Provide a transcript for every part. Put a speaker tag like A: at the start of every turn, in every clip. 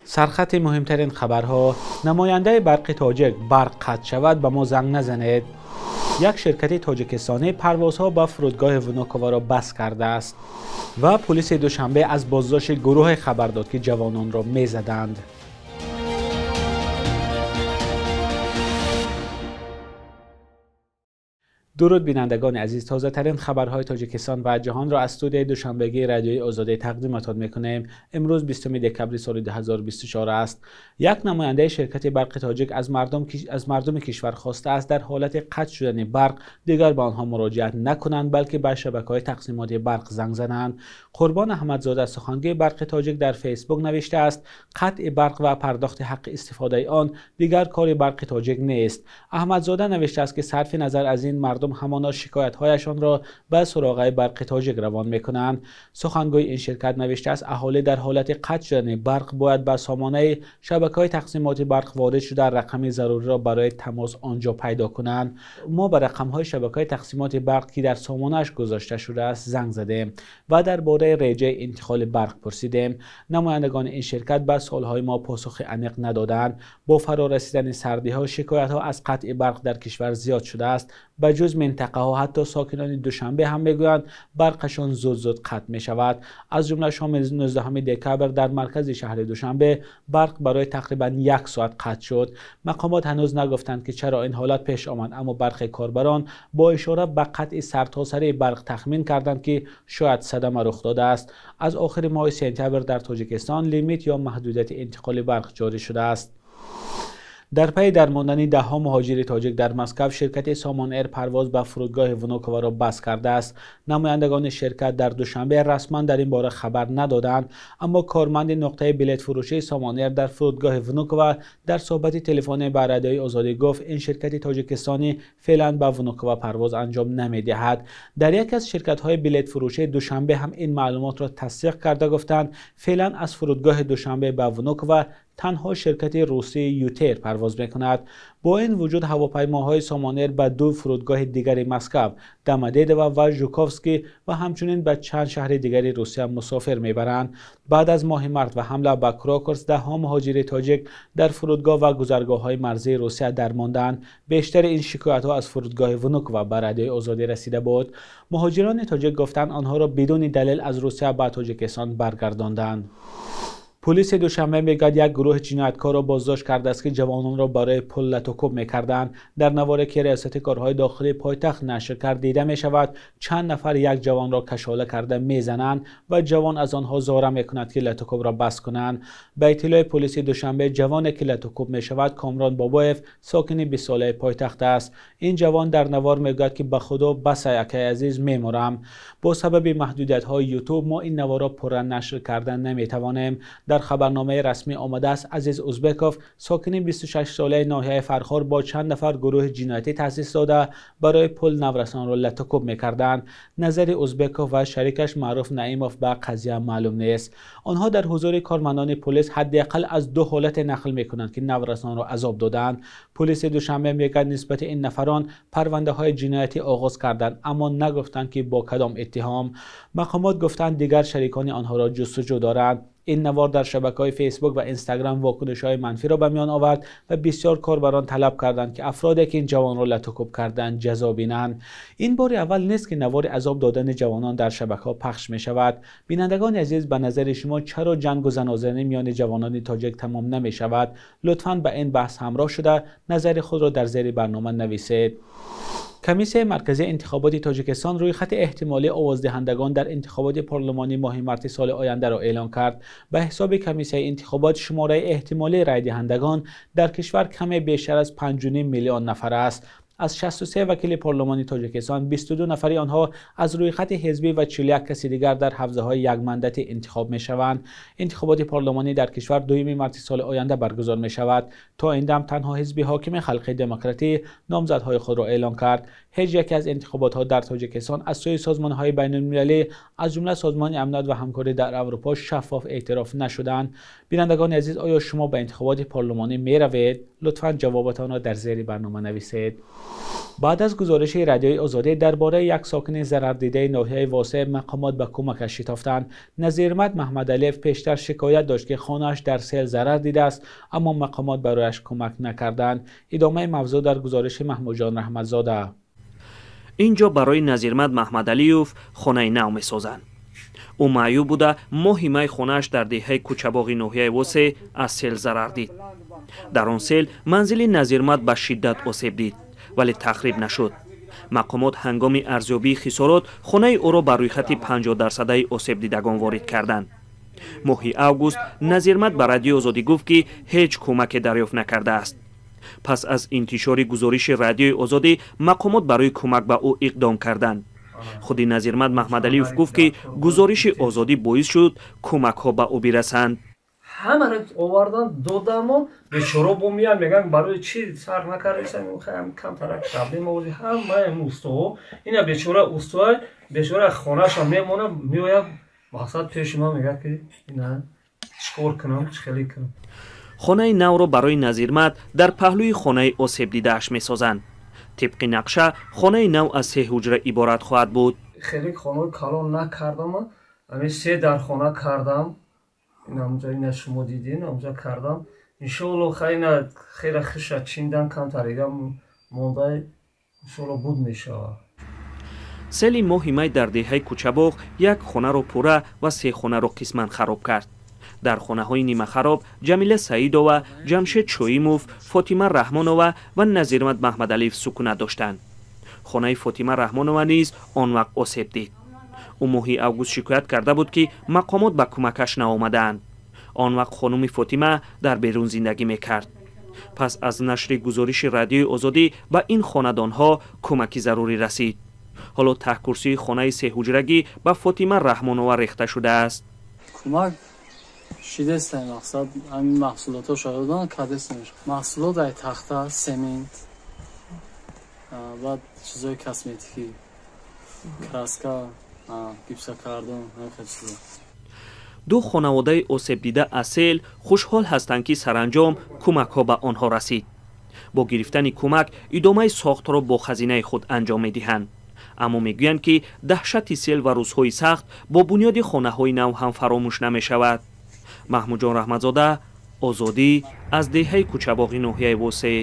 A: Сархати муҳимтарин хабарҳо: намояндаи Барқи Тоҷик: барқ қатъ шавад, ба мо занг назанед. Як ширкати тоҷикистонӣ парвозҳо ба фурудгоҳи Внуковаро бас кардааст ва полиси Душанбе аз боздошти гурӯҳе хабар дод, ки ҷавононро мезаданд. Дуруд бинандагони азиз, тозатарин хабарҳои Тоҷикистон ва ҷаҳонро аз студияи душанбегии Радиои Озодӣ тақдимтон мекунем. Имрӯз 20 декабри соли 2024 аст. Як намояндаи ширкати Барқи Тоҷик аз мардуми кишвар хостааст дар ҳолати қатъ шудани барқ дигар ба онҳо муроҷиат накунанд, балки ба шабакаҳои тақсимоти барқ занг зананд. Қурбон Аҳмадзода, сухангӯи Барқи Тоҷик, дар Фейсбук навиштааст: қатъи барқ ва пардохти ҳаққи истифодаи он дигар кори Барқи Тоҷик нест. Аҳмадзода навиштааст, ки сарфи назар аз ин мардум ҳамоно шикоятҳояшонро ба суроғаи Барқи Тоҷик равон мекунанд. Сухангӯи ин ширкат навиштааст, аҳолӣ дар ҳолати қатъ шудани барқ бояд ба сомонаи шабакаҳои тақсимоти барқ ворид шуда рақами заруриро барои тамос онҷо пайдо кунанд. Мо ба рақамҳои шабакаҳои тақсимоти барқ, ки дар сомонааш гузошта шудааст, занг задем ва дар бораи реҷаи интиқоли барқ пурсидем. Намояндагони ин ширкат ба суолҳои мо посухи аниқ надоданд. Бо фарорасидани сардиҳо шикоятҳо аз қатъи барқ дар кишвар зиёд шудааст. Ба ҷуз минтақаҳо ҳатто сокинони Душанбе ҳам мегӯянд барқашон зуд-зуд қатъ мешавад. Аз ҷумла шоми 19 декабр дар маркази шаҳри Душанбе барқ барои тақрибан як соат қатъ шуд. Мақомот ҳанӯз нагуфтанд, ки чаро ин ҳолат пеш омад, аммо бархе корбарон бо ишора ба қатъи сартосарии барқ тахмин карданд, ки шояд садама рух додааст. Аз охири моҳи сентябр дар Тоҷикистон лимит ё маҳдудияти интиқоли барқ ҷорӣ шудааст. Дар пайи дармондани даҳҳо муҳоҷири тоҷик дар Москав, ширкати Сомон Эйр парвоз ба фурудгоҳи Внуковаро бас кардааст. Намояндагони ширкат дар Душанбе расман дар ин бора хабар надоданд, аммо корманди нуқтаи билетфурӯшии Сомон Эйр дар фурудгоҳи Внукова дар суҳбати телефонӣ ба Радиои Озодӣ гуфт, ин ширкати тоҷикистонӣ феълан ба Внукова парвоз анҷом намедиҳад. Дар яке аз ширкатҳои билетфурӯшии Душанбе ҳам ин маълумотро тасдиқ карда гуфтанд, феълан аз фурудгоҳи Душанбе ба Внукова танҳо ширкати русии Ютер парвоз мекунад. Бо ин вуҷуд ҳавопаймоҳои Сомон Эйр ба ду фурудгоҳи дигари Москав, Домодедово ва Жуковский ва ҳамчунин ба чанд шаҳри дигари Русия мусофир мебаранд. Баъд аз моҳи март ва ҳамла ба Крокус даҳҳо муҳоҷири тоҷик дар фурудгоҳ ва гузаргоҳҳои марзии Русия дармонданд. Бештари ин шикоятҳо аз фурудгоҳи Внукова ба Радиои Озодӣ расида буд. Муҳоҷирони тоҷик гуфтанд, онҳоро бидуни далел аз Русия ба Тоҷикистон баргардонданд. Полиси Душанбе мегӯяд, як гурӯҳи ҷинояткорро боздошт кардааст, ки ҷавононро барои пул латукӯб мекарданд. Дар наворе, ки Риёсати корҳои дохилии пойтахт нашр кард, дида мешавад чанд нафар як ҷавонро кашола карда мезананд ва ҷавон аз онҳо зора мекунад, ки латукӯбро бас кунанд. Ба иттилои полиси Душанбе, ҷавоне ки латукӯб мешавад Комрон Бобоев, сокини 20-солаи пойтахт аст. Ин ҷавон дар навор мегӯяд, ки ба худо бас, акаи азиз, мемурам. Бо сабаби маҳдудиятҳои Ютуб мо ин наворро пурра нашр карда наметавонем. Дар хабарномаи расмӣ омадааст, Азиз Узбеков, сокини 26-солаи ноҳияи Фархор, бо чанд нафар гурӯҳи ҷиноятӣ таъсис дода барои пул наврасонро латукӯб мекарданд. Назари Узбеков ва шарикаш Маъруф Наимов ба қазия маълум нест. Онҳо дар ҳузури кормандони полис ҳадди ақал аз ду ҳолате нақл мекунанд, ки наврасонро азоб доданд. Полиси Душанбе мегӯяд, нисбати ин нафарон парвандаҳои ҷиноятӣ оғоз карданд, аммо нагуфтанд, ки бо кадом иттиҳом. Мақомот гуфтанд, дигар шарикони онҳоро ҷустуҷӯ доранд. Ин навор дар шабакаҳои Фейсбук ва Инстаграм вокунишҳои манфиро ба миён овард ва бисёр корбарон талаб карданд, ки афроде ки ин ҷавонро латукӯб карданд ҷазо бинанд. Ин бори аввал нест, ки навори азоб додани ҷавонон дар шабакаҳо пахш мешавад. Бинандагони азиз, ба назари шумо чаро ҷангу занозанӣ миёни ҷавонони тоҷик тамом намешавад? Лутфан ба ин баҳс ҳамроҳ шуда назари худро дар зери барнома нависед. Комиссияи марказии интихоботи Тоҷикистон рӯйхати эҳтимолии овоздиҳандагон дар интихоботи парлумонии моҳи марти соли ояндаро эълон кард. Ба ҳисоби комиссияи интихобот шумораи эҳтимолии райдиҳандагон дар кишвар каме бештар аз 5,5 миллион нафар аст. Аз 63 вакили парлумони Тоҷикистон 22 нафари онҳо аз рӯйхати ҳизбӣ ва 41 каси дигар дар ҳавзаҳои якмандатӣ интихоб мешаванд. Интихоботи парлумонӣ дар кишвар 2 марти соли оянда баргузор мешавад. То ин дам танҳо ҳизби ҳокими Халқи Демократӣ номзадҳои худро эълон кард. Ҳеҷ яке аз интихоботҳо дар Тоҷикистон аз сӯи созмонҳои байналмилалӣ, аз ҷумла Созмони Амният ва Ҳамкорӣ дар Аврупо, шаффоф эътироф нашуданд. Бинандагони азиз, оё шумо ба интихоботи парлумонӣ меравед? Лутфан ҷавобатонро дар зери барнома нависед. Баъд аз гузориши Радиои Озодӣ дар бораи як сокини зарардидаи ноҳияи Восеъ, мақомот ба кӯмакаш шитофтанд. Назирмат Маҳмадалиев пештар шикоят дошт, ки хонааш дар сел зарар дидааст, аммо мақомот барояш кӯмак накарданд. Идомаи мавзӯъ дар гузориши Маҳмудҷон Раҳматзода.
B: Инҷо барои Назирмат Маҳмадалиев хонаи нав месозанд. Ӯ маъюб буда, моҳи май хонааш дар деҳаи Кӯчабоғи ноҳияи Восеъ аз сел зарар дид. Дар он сел манзили Назирмат ба шиддат осеб дид, вале тахриб нашуд. Мақомот ҳангоми арзёбии хисорот хонаи ӯро ба рӯйхати 50% осебдидагон ворид карданд. Моҳи август Назирмат ба Радиои Озодӣ гуфт, ки ҳеҷ кӯмаке дарёфт накардааст. Пас аз интишори гузориши Радиои Озодӣ мақомот барои кӯмак ба ӯ иқдом карданд. Худи Назирмат Маҳмадалиев гуфт, ки гузориши Озодӣ боис шуд кӯмакҳо ба ӯ бирасанд.
C: Ҳамаро овардан додамо, бечора бо меян, мегӯянд, барои чӣ сар накардесам, камтарак проблема ози ҳамаи устоҳо. Ина бечора устоа, бечора хонаша мемона, меояд мақсад пеши ман, мегӯяд, ки ина чӣ кор кунам, чӣ хеле кунам.
B: Хонаи навро барои Назирмат дар паҳлӯи хонаи осебдидааш месозанд. Тибқи нақша хонаи нав аз се ҳуҷра иборат хоҳад буд.
C: Хеле хонаи калон накардам, ҳамин се дар хона кардам. Инамҷа ина шумо дидин, амҷа кардам. Иншоалло хайна хела хиша чиндан, камтарига мондай, иншоалло буд мешавад.
B: Сели моҳи май дар деҳаи Кӯчабоғ як хонаро пурра ва се хонаро қисман хароб кард. Дар хонаҳои нимахароб Ҷамила Саидова, Ҷамшед Шоимов, Фотима Раҳмонова ва Назирмат Маҳмадалиев сукунат доштанд. Хонаи Фотима Раҳмонова низ он вақт осеб дид. Ӯ моҳи август шикоят карда буд, ки мақомот ба кӯмакаш наомадаанд. Он вақт хонуми Фотима дар берун зиндагӣ мекард. Пас аз нашри гузориши Радиои Озодӣ ба ин хонадонҳо кӯмаки зарурӣ расид. Ҳоло таҳкурсии хонаи сеҳуҷрагӣ ба Фотима Раҳмонова рехта шудааст.
D: Кӯмак шидестем, мақсад ҳамин маҳсулотҳо шародан кардестем. Маҳсулот ай тахта, семент, баъд чизҳои косметикӣ, краска, гипсокартон, ҳамин хел чизҳо.
B: Ду хонаводаи осебдида аз сел хушҳол ҳастанд, ки саранҷом кӯмакҳо ба онҳо расид. Бо гирифтани кӯмак идомаи сохтро бо хазинаи худ анҷом медиҳанд. Аммо мегӯянд, ки даҳшати сел ва рӯзҳои сахт бо бунёди хонаҳои нав ҳам фаромӯш намешавад. Маҳмудҷон Раҳматзода, Озодӣ, аз деҳаи Кӯчабоғи ноҳияи Восеъ.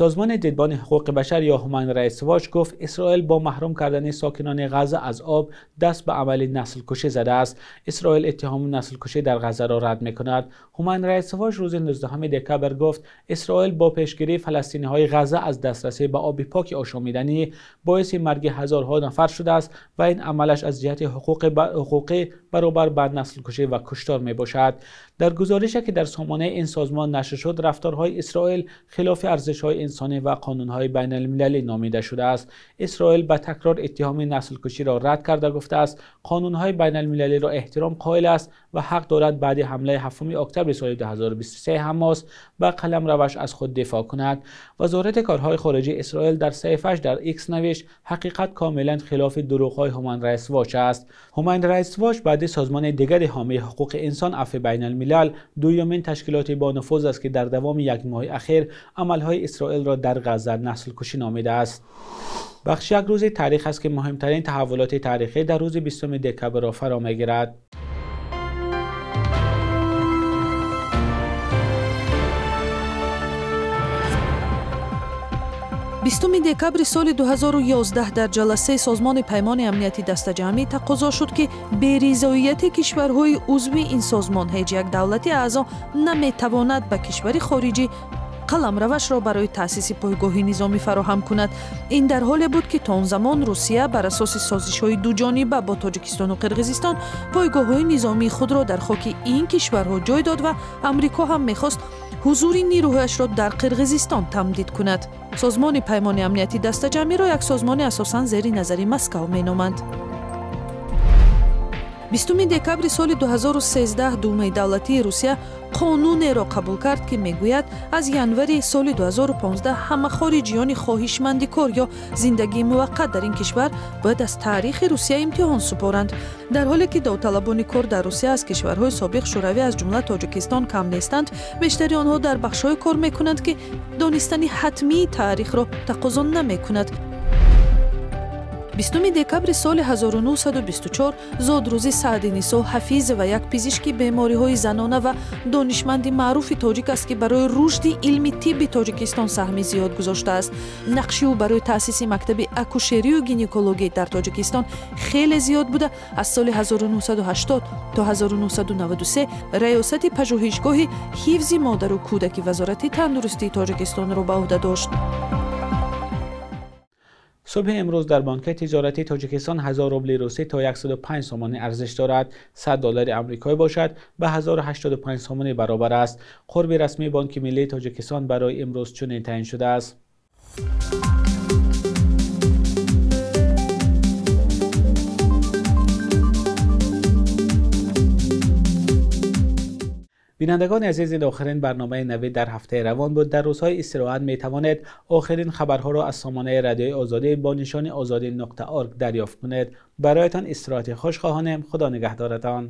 A: Созмони Дидбони ҳуқуқи башар ё Human Rights Watch гуфт, Исроил бо маҳрум кардани сокинони Ғазза аз об даст ба амали наслкушӣ задааст. Исроил иттиҳоми наслкушӣ дар Ғаззаро рад мекунад. Human Rights Watch рӯзи 19 декабр гуфт, Исроил бо пешгирии фаластиниҳои Ғазза аз дастрасӣ ба оби поки ошомиданӣ боиси марги ҳазорҳо нафар шудааст ва ин амалаш аз ҷиҳати ҳуқуқӣ баробар ба наслкушӣ ва куштор мебошад. Дар гузорише, ки дар сомонаи ин созмон нашр шуд, рафторҳои Исроил хилофи арзишҳои инсонӣ ва қонунҳои байналмилалӣ номида шудааст. Исроил ба такрор иттиҳоми наслкуширо рад карда гуфтааст, қонунҳои байналмилалиро эҳтиром қоил аст ва ҳақ дорад баъди ҳамлаи 7 октябри соли 2023 Ҳамос ба қаламраваш аз худ дифоъ кунад. Вазорати корҳои хориҷии Исроил дар саҳифааш дар Икс навишт, ҳақиқат комилан хилофи дурӯғҳои Human Rights Watch аст. Human Rights Watch баъди созмони дигари ҳомии ҳуқуқи инсон Афви байналмилал дуюмин ташкилоти бонуфуз аст, ки дар давоми як моҳи ахир амалҳои Исроилро дар Ғазза наслкушӣ номидааст. Бахши як рӯзи таърих аст, ки муҳимтарин таҳаввулоти таърихӣ дар рӯзи 20 декабрро фаро мегирад.
E: 20 декабри соли 2011 дар ҷаласаи Созмони Паймони Амнияти Дастаҷамъӣ тақозо шуд, ки беризоияти кишварҳои узви ин созмон ҳеҷ як давлати аъзо наметавонад ба кишвари хориҷӣ қаламравашро барои таъсиси пойгоҳи низомӣ фароҳам кунад. Ин дар ҳоле буд, ки то он замон Русия бар асоси созишҳои дуҷониба бо Тоҷикистону Қирғизистон пойгоҳҳои низомии худро дар хоки ин кишварҳо ҷой дод ва Амрико ҳам мехост ҳузури нирӯҳояшро дар Қирғизистон тамдид кунад. Созмони Паймони Амнияти Дастаҷамъиро як созмони асосан зери назари Москав меноманд. 20 декабри соли 2013 Думаи давлатии Русия қонунеро қабул кард, ки мегӯяд, аз январи соли 2015 ҳама хориҷиёни хоҳишманди кор ё зиндагии муваққат дар ин кишвар бояд аз таърихи Русия имтиҳон супоранд. Дар ҳоле ки довталабони кор дар Русия аз кишварҳои собиқ Шӯравӣ, аз ҷумла Тоҷикистон, кам нестанд, бештари онҳо дар бахшҳое кор мекунанд, ки донистани ҳатмии таърихро тақозо намекунад. 20 декабри соли 1924 зодрӯзи Саъдинисо Ҳафизова, як пизишки бемориҳои занона ва донишманди маъруфи тоҷик аст, ки барои рушди илми тибби Тоҷикистон саҳми зиёд гузоштааст. Нақши ӯ барои таъсиси мактаби акушерию гинекологӣ дар Тоҷикистон хеле зиёд буда, аз соли 1980 то 1993 раёсати пажӯҳишгоҳи ҳифзи модару кӯдаки Вазорати тандурустии Тоҷикистонро ба ӯҳда дошт.
A: Субҳи имрӯз дар Бонки тиҷоратии Тоҷикистон 1000 рубли русӣ то 105 сомонӣ арзиш дорад. 100 доллари амрикоӣ бошад, ба 1085 сомонӣ баробар аст. Қурби расмии Бонки миллии Тоҷикистон барои имрӯз чунин таъин шудааст. Бинандагони азиз, ин охирин барномаи Навид дар ҳафтаи равон буд. Дар рӯзҳои истироҳат метавонед охирин хабарҳоро аз сомонаи Радиои Озодӣ бо нишони ozodi.org дарёфт кунед. Бароятон истироҳати хуш хоҳонем. Худо нигаҳдоратон.